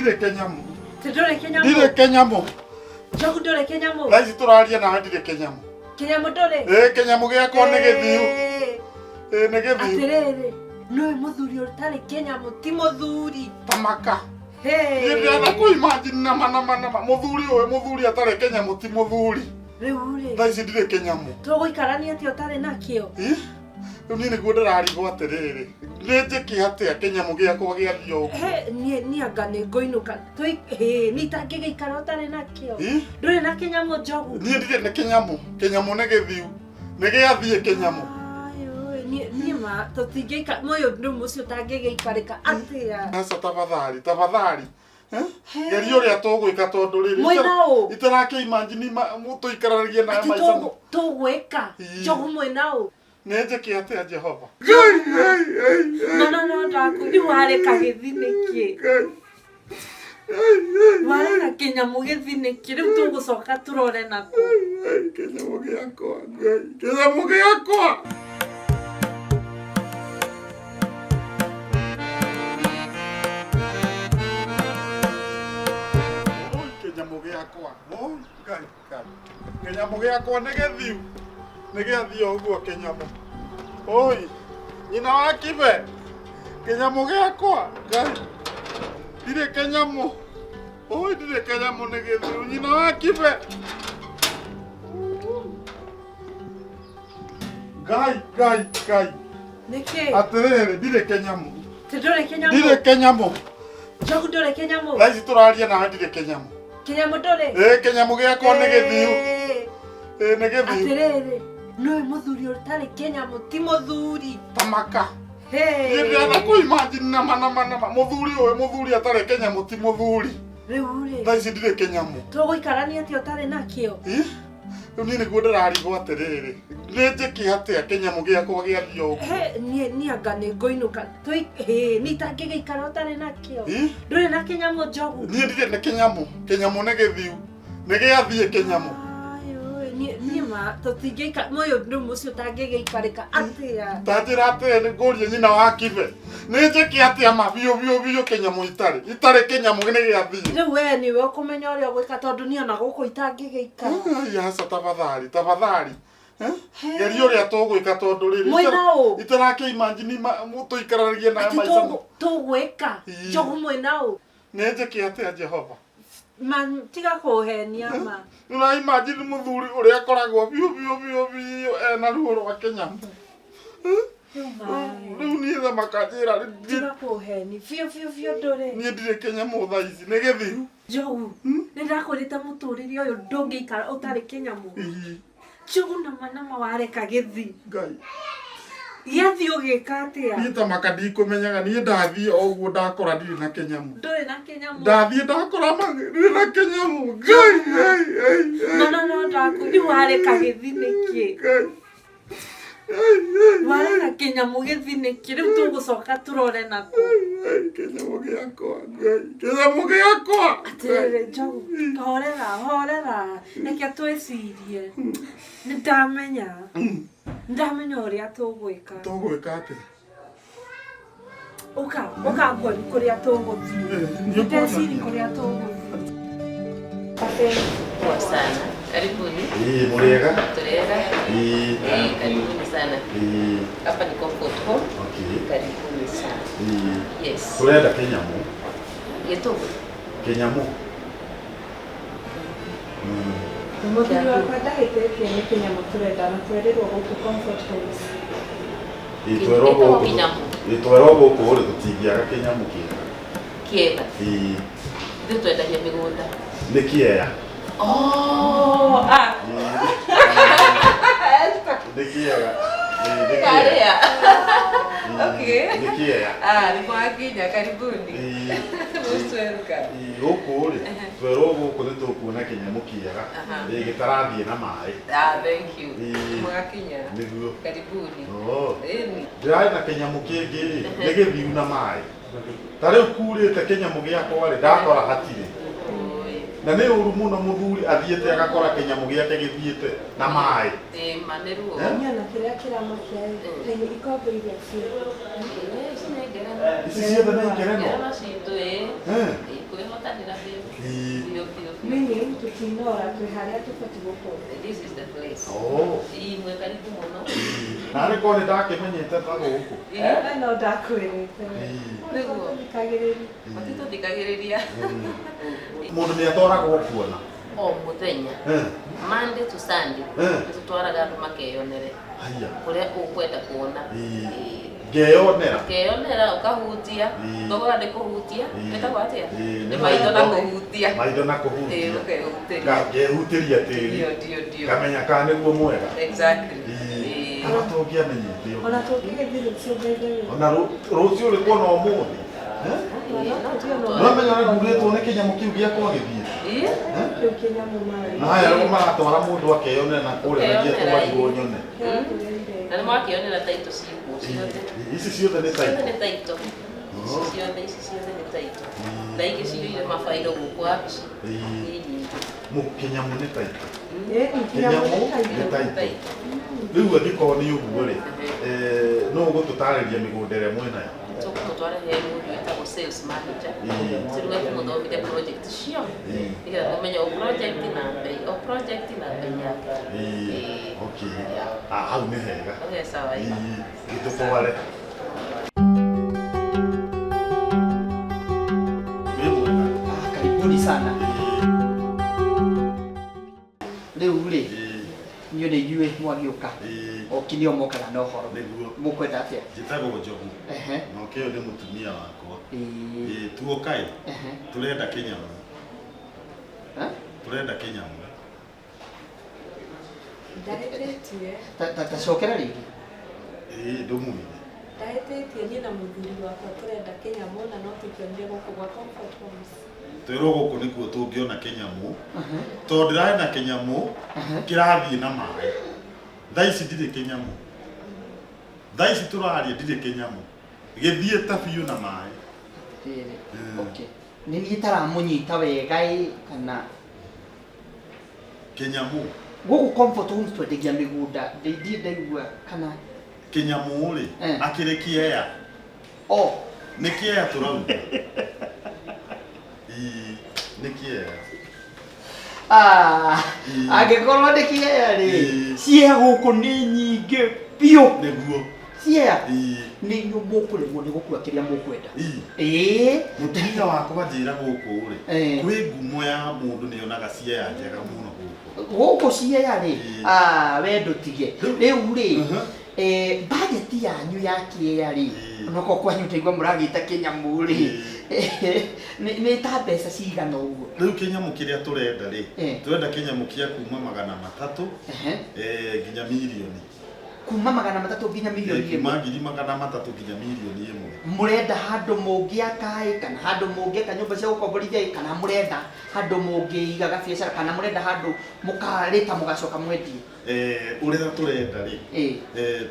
Ndirĩ kĩnyamũ. Ti ndũrĩ kĩnyamũ. Ndirĩ kĩnyamũ. Njogu ndũrĩ kĩnyamũ. Thaa ici tũraria nawe ndirĩ kĩnyamũ. Kĩnyamũ ndũrĩ. Ĩĩ kĩnyamũ gĩakwa nĩ gĩthiu. Ĩĩ. Ĩĩ nĩ gĩthiu. Atĩrĩrĩ, nĩũĩ mũthuri ũtarĩ kĩnyamũ ti mũthuri. Tamaka. Hey. Niĩ ndĩrenda kũ imagine nama nama nama mũthuri ũyũ mũthuri atarĩ kĩnyamũ ti mũthuri. Rĩu rĩ, Thaa ici ndirĩ kĩnyamũ. tũgũikarania atĩa ũtarĩ nakĩo? Ĩ? Rĩu niĩ nĩguo ndĩrarigwo atĩrĩrĩ. Nĩ njĩke atĩa kĩnyamũ gĩakwa gĩathiĩ ũguo? He, niĩ niĩ anga nĩ ngũinũka. Tũi hĩ, niĩ itangĩgĩikara ũtarĩ nakĩo. Ĩ? Ndũrĩ na kĩnyamũ njogu. Niĩ ndirĩ na kĩnyamũ. Kĩnyamũ nĩ gĩthiu. Nĩ gĩathiĩ kĩnyamũ. Ai, oi, niĩ niĩ ma tũtingĩikara ũyũ nĩ mũciĩ ũtangĩgĩikarĩka atĩa. Aca tafadhali, tafadhali. Eh? Geria ũrĩa tũgwĩka tondũ rĩrĩ Mwĩna ũ? itarakĩ imagine tũikaranagie nawe Atĩ maica tũgwĩka Ii. njogu mwĩna ũ? nĩ njĩke atĩa Jehova? No no no ndaku rĩu wareka gĩthi nĩkĩ? Wareka kĩnyamũ gĩthi nĩkĩ? Rĩu tũgũcoka tũrore nakũ. Kĩnyamũ gĩakwa, Ngai, kĩnyamũ gĩakwa. Oi, kĩnyamũ gĩakwa. Oi, Ngai, Ngai. Kĩnyamũ gĩakwa nĩ gĩthiu. Nĩ gĩathiĩ ũguo kĩnyamũ. Oi, nyina wa Kibe. Kĩnyamũ gĩakwa, Ngai. Ndirĩ kĩnyamũ. Oi, ndirĩ kĩnyamũ nĩ gĩthiu. Nyina wa Kibe. Ngai, Ngai, Ngai. Nĩkĩ? Atĩrĩrĩ, ndirĩ kĩnyamũ. Ti ndũrĩ kĩnyamũ? Ndirĩ kĩnyamũ. Njogu ndũrĩ kĩnyamũ? Thaa ici tũraria nawe ndirĩ kĩnyamũ. Kĩnyamũ ndũrĩ? Ĩĩ kĩnyamũ gĩakwa nĩ gĩthiu. Ĩĩ. Ĩĩ nĩ gĩthiu. Atĩrĩrĩ, nĩũĩ mũthuri ũtarĩ kĩnyamũ ti mũthuri. Tamaka. Hey. Niĩ ndĩrenda kũ imagine nama nama nama mũthuri ũyũ mũthuri atarĩ kĩnyamũ ti mũthuri. Rĩu rĩ, Thaa ici ndirĩ kĩnyamũ. tũgũikarania atĩa ũtarĩ nakĩo? Ĩ? Rĩu niĩ nĩguo ndĩrarigwo atĩrĩrĩ. Nĩ njĩke atĩa kĩnyamũ gĩakwa gĩathiĩ ũguo? He, niĩ niĩ anga nĩ ngũinũka. Tũi hĩ, niĩ itangĩgĩikara ũtarĩ nakĩo. Ĩ? Ndũrĩ na kĩnyamũ njogu. Niĩ ndirĩ na kĩnyamũ. Kĩnyamũ nĩ gĩthiu. Nĩ gĩathiĩ kĩnyamũ. Ai, oi, niĩ niĩ ma tũtingĩikara ũyũ nĩ mũciĩ ũtangĩgĩikarĩka atĩa. Ta njĩra atĩrĩ ngũrie nyina wa Kibe. Nĩ njĩke atĩa ma biũ biũ biũ kĩnyamũ itarĩ. Itarĩ kĩnyamũ nĩ gĩathiĩ. Rĩu we nĩwe ũkũmenya ũrĩa ũgwĩka tondũ niĩ ona gũkũ itangĩgĩikara. Ai, aca tafadhali, tafadhali. Eh? Geria ũrĩa tũgwĩka tondũ rĩrĩ Mwĩna ũ? itarakĩ imagine tũikaranagie nawe Atĩ maica tũgwĩka Ii. njogu mwĩna ũ? nĩ njĩke atĩa Jehova? Ma tiga kũhenia ma. Nĩũra imagine mũthuri ũrĩa akoragwo biũ biũ biũ biũ ena ruo rwa kĩnyamũ. Rĩu ma. Rĩu niĩ thamaka njĩra Tiga kũheni biũ biũ biũ ndũrĩ. niĩ ndirĩ kĩnyamũ thaa ici nĩ gĩthiu. Njogu nĩ ndakwĩrĩte mũtũrĩre ũyũ ndũngĩikara ũtarĩ kĩnyamũ. Ii, Njogu nama nama wareka gĩthi. Ngai. Gĩathiĩ ũgĩka atĩa? Niĩ tamaka ndikũmenyaga niĩ ndathiĩ o ũguo ndakora ndirĩ na kĩnyamũ. Ndũrĩ na kĩnyamũ. Ndathiĩ ndakora ndirĩ na kĩnyamũ. Ngai, Ngai, Ngai, Ngai. No no no ndaku rĩu wareka gĩthi nĩkĩ? Ngai. Ngai, Ngai, Wareka kĩnyamũ gĩthi nĩkĩ? Rĩu tũgũcoka tũrore nakũ. Ngai, kĩnyamũ gĩakwa, Ngai, kĩnyamũ gĩakwa. Atĩrĩrĩ Njogu, horera horera, reke twĩcirie. Nĩ ndamenya, nĩ ndamenya ũrĩa tũgwĩka. Tũgwĩka atĩa? Ũka, ũka nguoni kũrĩa tũgũthiĩ. Eh, nĩ ũkuona. Ndeciria kũrĩa tũgũthiĩ. Poa sana. Karibuni. Ii, mũrĩega? Tulienda. Ii, Eh, karibuni sana. ii, Hapa ni Comfort Home. okay. Karibuni sana. Ii. Yes. Tũrenda kĩnyamũ. Gĩtũngũrũ. Kĩnyamũ. Mũthuri wakwa ndahĩtĩtie nĩ kĩnyamũ tũrenda na twerĩrwo gũkũ Comfort Homes. Ii, twerwo Gĩtagwo gũkũ. kĩnyamũ. Ii, twerwo gũkũ rĩ tũtingĩaga kĩnyamũ kĩega. Kĩega. Ii, Ithuĩ twendagia mĩgũnda. nĩ kĩeya. Oh, ah. Nĩ kĩega. Ii, nĩ kĩega. Karĩa. Ii, Okay. Nĩ kĩeya. Ah, nĩ mwakinya karibuni. Ii, Most welcome. ii, gũkũ rĩ twerwo gũkũ nĩ tũkuona kĩnyamũ kĩega. Aha. Ii, gĩtarathiĩ na maĩ. Ah, thank you. Ii. Mwakinya. Nĩguo. Karibuni. Oh. Ĩni. Ndĩrarĩ na kĩnyamũ kĩngĩ rĩ, nĩ gĩthiu na maĩ. Ta rĩu kurĩte kĩnyamũ gĩakwa rĩ, ndakora hatirĩ. Oi. Na nĩ ũru mũno mũthuri athiĩte agakora kĩnyamũ gĩake gĩthiĩte na maĩ. Ĩ, ma nĩ ruo. Eh? Niĩ ona kĩrĩa kĩramakia ĩ, kaĩ ikombe iria ciĩ Ĩ, ici nĩ ngerenwa. Ici ciothe nĩ ngerenwa. Ngerenwa citũ ĩ. Eh. Ĩ, kwĩhoka. Tũrakenanĩra biũ. Ĩĩ. Biũ biũ biũ. Meaning tũtinora twĩ harĩa tũbatiĩ gũkorwo. This is the place. Oh. Ĩĩ, mwĩ karibu mũno. Narĩ korwo nĩ ndakĩmenyete ta gũkũ. Ĩĩ. We no ndakwĩrĩte. Ĩĩ. Nĩguo. Thikagĩrĩria. Matitũthikagĩrĩria. Mũndũ nĩ atwaragwo kuona. O mũthenya. Eh. Monday to Sunday. Eh. Nĩ tũtwaraga andũ makeyonere Haiya. kũrĩa ũkwenda kuona. Ĩĩ. Ĩĩ. Ngeyonera. Ũkeyonera ũkahutia. Ĩĩ. Thogora nĩ kũhutia. Ĩĩ. Ĩtagwo atĩa? Ĩĩ, Nĩ maitho na kũhutia. Maitho na Ĩĩ, kũhutia. ũkehutĩria. Ngehutĩria tĩri. Ndio, ndio, ndio. Ngamenya kana nĩguo mwega. Exactly. Ĩĩ. Ĩĩ. Kana tũngĩamenyete ũguo. Ona tũngĩgĩthiĩ rũciũ by the way. Ona rũciũ rĩ kuona ũmũthĩ. Eh? Ũramenya ũrĩa ngurĩtwo nĩ kĩnyamũ kĩu gĩakwa gĩthiĩ. Ĩĩ. Kĩu kĩnyamũ maĩ. Na haya rĩu maratwara mũndũ akeyonera na kũrĩa na Ũkeyonera, ndiatwarirwo ĩĩ. nyone. Na nĩ mwakĩonera taito ciĩkuo ciothe. Ĩĩ, Ici ciothe nĩ Ciothe taito. nĩ taito. Ici ciothe, ici ciothe nĩ taito. Na ingĩ ciyũire mabairo gũkũ wabici. Ĩĩ. Nĩ nyingĩ. Kĩnyamũ nĩ taito. Ĩĩ, kĩnyamũ Kĩnyamũ nĩ nĩ taito. taito. Taito. Rĩu angĩkorwo nĩ ũguo rĩ, no ũgũtũtarĩria mĩgũnda ĩrĩa mwĩnayo. Tũgũmũtwara he mũndũ wĩtagwo sales manager. Ĩĩ. Tũruge tũmũthomithia project ciothe. Ĩĩ. Nĩgetha tũmenye o project na bei, o project na bei yake. Ĩĩ. Ĩĩ. Okay. Yeah. Ah, hau nĩ hega. Okay, sawa. Ĩĩ. Ĩĩ, gĩtũtware. Wĩ mwega. Ah, karibuni sana. Rĩu rĩ, Ĩĩ, inyuĩ nĩ inyuĩ mwagĩũka. ĩĩ, Oki nĩo mokaga na ũhoro. Nĩguo. Mũkwenda atĩa? Njĩtagwo Njogu. Ehe. Na ũkĩũyũ nĩ mũtumia wakwa. Ĩĩ. Ĩĩ, tuoka ĩ, Ehe. tũrenda kĩnyamũ. Eh? Tũrenda kĩnyamũ. Ndahĩtĩtie. Ta cokera rĩngĩ. Ĩĩ, ndũmwĩre. Ndahĩtĩtie niĩ na mũthuri wakwa tũrenda kĩnyamũ na no tũkĩonire gũkũ gwa Comfort Homes. Twĩrwo gũkũ nĩkuo tũngĩona kĩnyamũ. Tondũ ndĩrarĩ na kĩnyamũ kĩrathiĩ na maĩ. Thaa ici ndirĩ kĩnyamũ. Thaa ici tũraria ndirĩ kĩnyamũ. Gĩthiĩte biũ na maĩ. Rĩrĩ. Mm. Okay. Nĩ niĩ itaramũnyita wega ĩ kana Kĩnyamũ. gũkũ Comfort Homes twendagia mĩgũnda ndirĩ ndaigua kana Kĩnyamũ rĩ, Eh. akĩrĩ kĩea. o Nĩ kĩea tũrauga. Ĩĩ, nĩ kĩea. Ah, Ĩĩ. angĩkorwo nĩ kĩea rĩ, Ĩĩ. ciea gũkũ nĩ nyingĩ biũ. Nĩguo. Ciea Ĩĩ. nĩ inyuĩ mũkũremwo nĩ gũkua kĩrĩa mũkwenda. Ĩĩ. Ĩĩ. Mũtumia wakwa njĩra gũkũ rĩ, Eh. kwĩ ngumo ya mũndũ nĩonaga ciea njega mũno gũkũ. Gũkũ ciea rĩ, Ĩĩ. ah, we ndũtige. Rĩu rĩ, Mhm. bajeti yanyu ya kĩea rĩ, Ĩĩ. onokorwo kwanyu ndaigua mũragĩta kĩnyamũ rĩ, Ĩĩ. nĩ ta mbeca cigana ũguo? Rĩu kĩnyamũ kĩrĩa tũrenda rĩ, Eh. tũrenda kĩnyamũ kĩa kuma 300 Ehe. nginya mirioni. Kuma 300 nginya mirioni Kuma 1. 300,000 nginya mirioni 1. Mũrenda handũ mũngĩaka ĩ, kana handũ mũngĩaka nyũmba cia gũkomborithia ĩ, kana mũrenda handũ mũngĩigaga biacara, kana mũrenda handũ mũkarĩta mũgacoka mwendie? Ũrĩa tũrenda rĩ, Ĩĩ.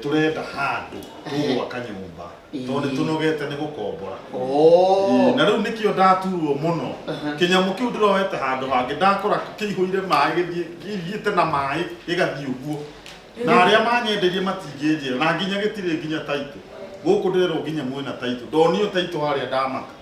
tũrenda handũ tũgwaka nyũmba Ĩĩ. tondũ nĩ tũnogete nĩ gũkombora. Oh. Ĩĩ, na rĩu nĩkĩo ndaturwo mũno. Aha. Kĩnyamũ kĩu ndĩroete handũ hangĩ ndakora kĩihũire maĩ gĩthiĩte na maĩ gĩgathiĩ ũguo. Na arĩa manyendeirie matingĩnjĩra na nginya gĩtirĩ nginya taito. Gũkũ ndĩrerwo nginya mwĩna taito. Ndonio taito harĩa ndamaka.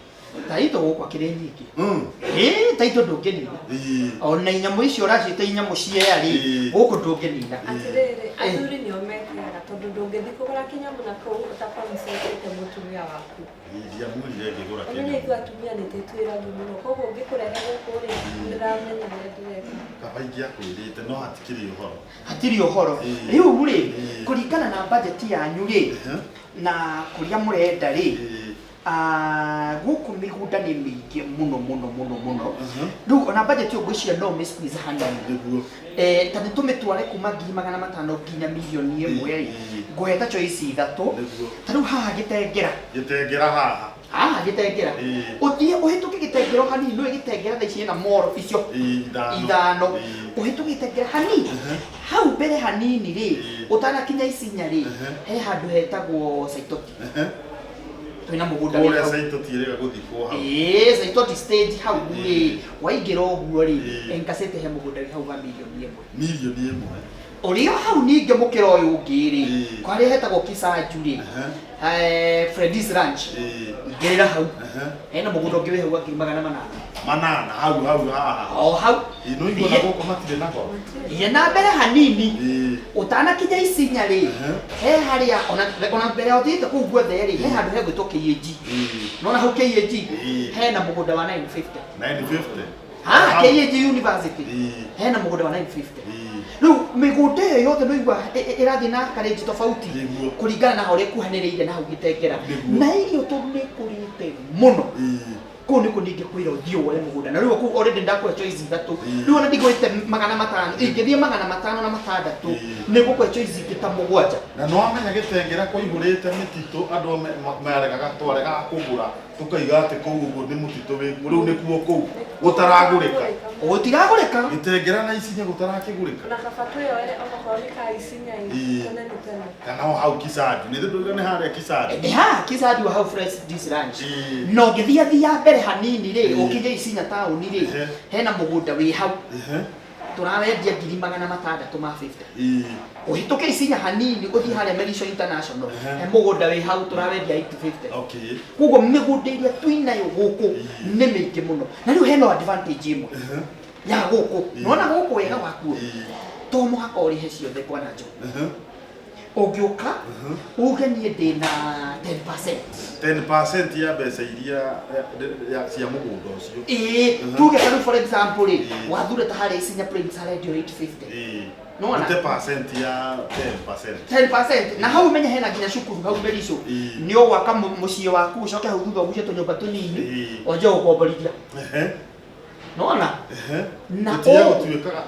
Taito gũkũ akĩrĩ nyingĩ. Mm. Ĩĩ, taito ndũngĩnina. Ĩĩ. Ona inyamũ icio ũraciĩta inyamũ ciea rĩ, Ĩĩ. gũkũ ndũngĩnina. Atĩrĩrĩ, athuri nĩo mekeaga tondũ ndũngĩthiĩ kũgũra kĩnyamũ na kũu ũtaconsultĩte mũtumia waku. Ĩĩ, ndiamwĩrire ngĩgũra Ũmenye kĩnyamũ. ithuĩ atumia nĩ twĩtwĩragi mũno, koguo ũngĩkũrehe gũkũ rĩ, ndĩramenya ũrĩa ndĩreka. Kaba ingĩakwĩrĩte no hatikĩrĩ ũhoro. Hatirĩ ũhoro. Ĩĩ. Rĩu rĩ, Ĩĩ. kũringana na bajeti yanyu rĩ, Ehe. na kũrĩa mũrenda rĩ, Ĩĩ. gũkũ mĩgũnda nĩ mĩingĩ mũno mũno mũno mũno. Mhm. Rĩu ona bajeti ũguo icio no ũmĩ squeeze hanini. Nĩguo. Ta nĩ tũmĩtware kuma 500,000 nginya mirioni 1 rĩ, Ĩĩ. ngũhe ta choice ithatũ. Nĩguo. Ta rĩu haha Gĩtengera. Gĩtengera haha. Haha Gĩtengera. Ĩĩ. Ũthiĩ ũhĩtũke Gĩtengera hanini, nĩũĩ Gĩtengera thaa ici ĩna moro icio Ĩĩ, ithano. ithano. Ĩĩ. Ũhĩtũke Gĩtengera hanini. Mhm. Hau mbere hanini rĩ, Ĩĩ. ũtanakinya Isinya rĩ, Mhm. he handũ hetagwo Saitoti. Ehe. Twĩna mũgũnda wĩ Kũrĩa hau. Saitoti ĩrĩga gũthikwo hau. Ĩĩ, Saitoti stage hau rĩ, Ĩĩ. waingĩra ũguo rĩ, Ĩĩ. enkacĩte he mũgũnda wĩ hau wa mirioni 1. Mirioni 1. Ũrĩ o hau ningĩ mũkĩra ũyũ ũngĩ rĩ, Ĩĩ. kwarĩa hetagwo Kisanju rĩ, Freddy's Ranch, ingĩrĩra hau hena mũgũnda ũngĩ wĩ hau wa 800,000. Manana hau hau haha. O hau. Ĩĩ, no igua na gũkũ matirĩ na goro. Thiĩ na mbere hanini, Ĩĩ. ũtanakinya Isinya rĩ, he harĩa ona mbere ya ũthiĩte kũu guothe rĩ, he handũ hegwĩtwo KAG. Ĩĩ. Nona hau KAG Ĩĩ. hena mũgũnda wa 950. 950. Ha, Hau. KAG University Ĩĩ. hena mũgũnda wa 950. Ĩĩ. Rĩu mĩgũnda ĩyo yothe nĩ igua ĩrathiĩ na karĩnji tofauti Nĩguo. kũringana na harĩa ĩkuhanĩrĩirie na hau Gĩtengera. Nĩguo. Na irio tondũ nĩ ĩkũrĩte mũno, Ĩĩ. kũu nĩkuo ningĩkwĩra ũthiĩ woe mũgũnda. Na rĩu kũu already ndakũhe choice ithatũ. Ĩĩ. Rĩu ona ndigũĩte 500, ingĩthiĩ 506 Ĩĩ. nĩngũkũhe choice ingĩ ta mũgwanja. Na nĩ wamenya Gĩtengera kwaihũrĩte mĩtitũ, andũ maregaga, twaregaga kũgũra, tũkaiga atĩ kũu ũguo nĩ mũtitũ wĩkuo, rĩu nĩkuo kũu gũtaragũrĩka. Gũtiragũrĩka. Gĩtengera na Isinya gũtarakĩgũrĩka. Na kaba twĩyoere onakorwo nĩ ka Isinya ĩ, Ĩĩ. tene nĩ tene. Kana o hau Kisanju, nĩ ndũiga nĩ harĩa Kisanju. Ha, Kisanju hau Freddy's Ranch. Ĩĩ. Na ũngĩthiathia mbere hanini rĩ, Ĩĩ. ũkinye Isinya taũni rĩ, Ehe. hena mũgũnda wĩ hau Ehe. tũrawendia 650,000. Ĩĩ. Ũhĩtũke Isinya hanini ũthiĩ harĩa Merisho International, Ehe. he mũgũnda wĩ hau tũrawendia 850. Okay. Koguo mĩgũnda ĩrĩa twĩnayo gũkũ Ĩĩ. nĩ mĩingĩ mũno. Na rĩu hena advantage ĩmwe Ehe. ya gũkũ. Ĩĩ. Nĩwona gũkũ wega wakuo, Ĩĩ. to mũhaka ũrĩhe ciothe bwana Joe. Ehe. Ũngĩũka uge niĩ ndĩna 10%. 10% ya mbeca iria cia mũgũnda ũcio. Ĩĩ, Mhm. tuge ta rĩu for example rĩ, Ĩĩ. wathure ta harĩa Isinya Plains harendio 850. Ĩĩ. Nĩwona? Rute percent ya 10%. 10% na hau ũmenye hena nginya cukuru hau Merisho. Ĩĩ. Nĩ ũgwaka mũciĩ waku ũcoke hau thutha ũgucie tũnyũmba tũnini Ĩĩ. wanjie gũkomborithia. Ehe. Nĩwona? Ehe. Na Tũtige ũũ- gũtuĩkaga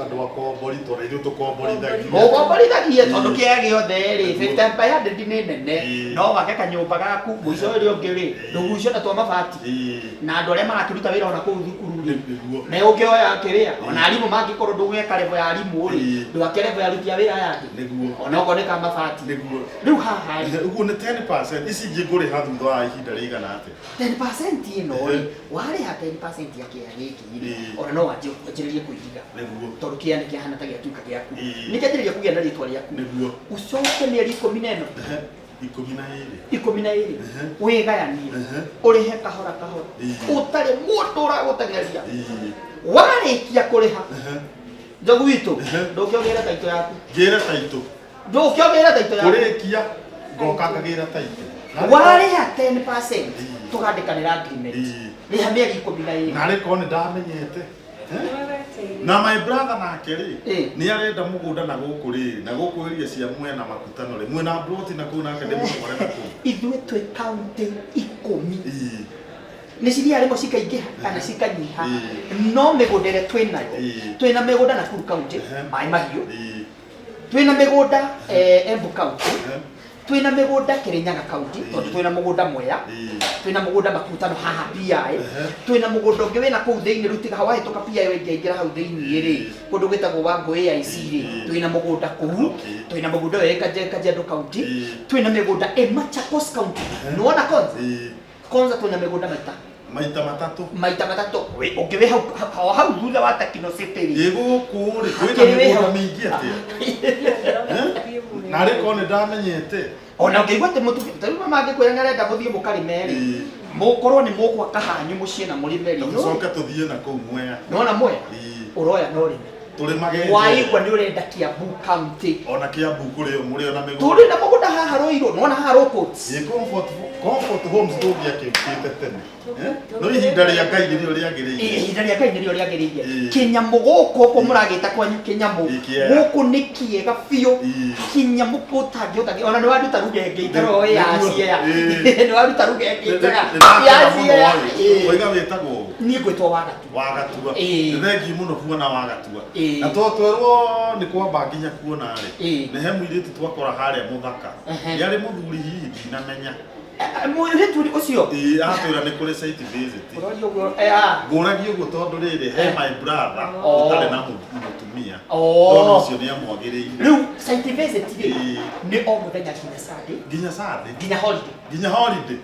andũ akombori tondũ ithuĩ tũkomborithagia. Mũkomborithagie tondũ Ĩĩ. kĩaya gĩothe rĩ, Nĩguo. 50 by 100 nĩ nene. Ĩĩ. No wake kanyũmba gaku mũico ũrĩa ũngĩ rĩ, ndũgucio na twa mabati. Ĩĩ. Na andũ arĩa marakĩruta wĩra ona kũu thukuru rĩ, Nĩguo. megũkĩoya kĩrĩa ona arimũ mangĩkorwo ndũgweka level ya arimũ rĩ, Ĩĩ. ndwake level ya aruti a wĩra aya angĩ. Nĩguo. Ona okorwo nĩ ka mabati. Nĩguo. Rĩu haha rĩ, Ũguo nĩ 10%. Ici ingĩ ngũrĩha thutha wa ihinda rĩigana atĩa? 10% ĩno rĩ, Ehe. warĩha 10% ya kĩaya gĩkĩ rĩ, Ĩĩ. ona no wanjie wanjĩrĩrie kũiga. Nĩguo. Tondũ kĩaya nĩ kĩahana ta gĩatuĩka gĩaku. Ĩĩ. Nĩ kĩanjĩrĩria kũgĩa na rĩtwa rĩaku. Nĩguo. Ũcoke mĩeri 14. Ehe. 12. 12. Ehe. Wĩgayanie. Ehe. Ũrĩhe kahora kahora. Ĩĩ. Ũtarĩ mũndũ ũragũteng'eria. Ĩĩ. Warĩkia kũrĩha. Ehe. Njogu witũ, Ehe. ndũngĩogĩra taitũ yaku. Ngĩre taitũ. Ndũngĩogĩra taitũ yaku. Kũrĩkia ngoka ngagĩra taitũ. Warĩha 10% Ĩĩ. tũgandĩkanĩra agreement. Ĩĩ. Rĩha mĩeri 12. Narĩ korwo nĩ ndamenyete. Nĩwe weteire. Na my brother nake rĩ, Ĩĩ. nĩ arenda mũgũnda na gũkũ rĩ, na gũkũ area cia mwena makutano rĩ, mwena plot na kũu nake ndĩmũtware na kũu. Ithuĩ twĩ kaunti 10. Ĩĩ. Nĩ ciria rĩmwe cikaingĩha kana cikanyiha. Ĩĩ. No mĩgũnda ĩrĩa twĩnayo, Ĩĩ. twĩna mĩgũnda Nakuru kaunti, Ehe. Maĩ Mahiũ. Ĩĩ. Twĩna mĩgũnda Embu kaunti. Ehe. Twĩna mĩgũnda Kirinyaga kaunti, Ĩĩ. tondũ twĩna mũgũnda Mwea. Ĩĩ. Twĩna mũgũnda Makutano haha PI. Ehe. Twĩna mũgũnda ũngĩ wĩna kũu thĩinĩ rĩu tiga wahĩtũka PI waingĩra hau thĩinĩ rĩ, Ĩĩ. kũndũ gwĩtagwo Wangũ AIC rĩ, Ĩĩ. twĩna mũgũnda kũu. Okay. Twĩna mũgũnda wĩ Kajiado kaunti. Ĩĩ. Twĩna mĩgũnda ĩ Machakos kaunti. Ehe. Nĩwona Konza? Ĩĩ. Konza twĩna mĩgũnda maita Maita matatũ. maita matatũ. Ũngĩ wĩ hau hau thutha wa Techno City rĩ. Ĩ gũkũ rĩ, kwĩna Hakĩrĩ wĩ mĩgũnda hau. mĩingĩ atĩa? Thiĩ mwena. Narĩ korwo nĩ ndamenyete. Ona ũngĩigua atĩ mũtumia ta rĩu mangĩkwĩra nĩ arenda mũthiĩ mũkarĩme rĩ, Ĩĩ. mũkorwo nĩ mũgwaka hanyu mũciĩ na mũrĩme rĩ, Tũcoke tũthiĩ na kũu Mwea. nĩwona Mwea? Ĩĩ. Ũroya no ũrĩme. Tũrĩmage. Waigua nĩ ũrenda Kiambu kaunti. Ona Kiambu kũrĩ o mũrĩ ona mĩgũnda. Tũrĩ na mũgũnda haha Ruiru, nĩwona haha Rũkũts. Ĩ Comfort Homes tũngĩakĩũkĩte tene. No ihinda rĩa Ngai nĩrĩo rĩagĩrĩire. Ihinda rĩa Ngai nĩrĩo rĩagĩrĩire. Ĩĩ. Kĩnyamũ gũkũ ũguo mũragĩta kwanyu kĩnyamũ. Ĩĩ, kĩega. Gũkũ nĩ kĩega biũ. Ĩĩ. Kĩnyamũ ũtangĩhota ona nĩ waruta rugenge itaro ya Nĩguo. ciea. Ĩĩ. Nĩ waruta rugenge itara ya ciea. Ĩĩ. Waiga wĩtagwo ũ? Niĩ ngwĩtwo Wagatua. Wagatua. Ĩĩ. Nĩ thengiũ mũno kuona Wagatua. Ĩĩ. Na to twerwo nĩ kwamba nginya kuona rĩ. Ĩĩ. Nĩ he mũirĩtu twakora harĩa mũthaka. Ehe. Nĩ arĩ mũthuri hihi ndinamenya. Mũirĩtu ũcio? Ĩĩ, atwĩra nĩ kũrĩ site visit. Ũroria ũguo, ah. Ngũragia ũguo tondũ rĩrĩ he my brother Oh. ũtarĩ na mũtumia. Oh. Ndona ũcio nĩ amwagĩrĩire. Rĩu site visit rĩ, Ĩĩ. nĩ o mũthenya nginya Sunday. Nginya Sunday. Nginya holiday. Nginya holiday.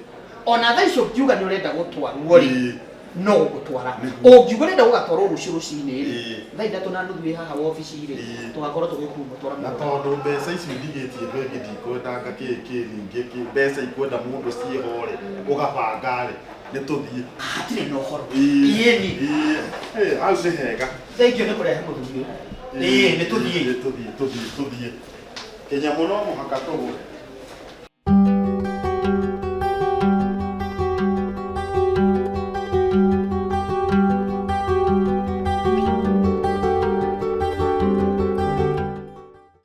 Ona thaa icio ũngiuga nĩ ũrenda gũtwarwo rĩ, Ĩĩ. No gũgũtwara. Ũngiuga ũrenda gũgatwarwo rũciũ rũcinĩ rĩ, Ĩĩ. thaa 3:30 wĩ haha wobici rĩ, Ĩĩ. tũgakorwo tũgĩkũmũtwara Na mũgũnda. tondũ mbeca icio ndigĩtie bengi ndikwendanga kĩ kĩ ningĩ kĩ mbeca ikwenda mũndũ ciĩho rĩ ũgabanga rĩ nĩ tũthiĩ. Hatirĩ na ũhoro. Ĩĩ. Ĩni. Ĩĩ. Ĩĩ, hau nĩ hega. Thengiũ nĩ kũrehe mũthuri ũyũ. Ĩĩ, nĩ tũthiĩ. Ĩĩ, tũthiĩ tũthiĩ tũthiĩ. Kĩnyamũ no mũhaka tũgũre.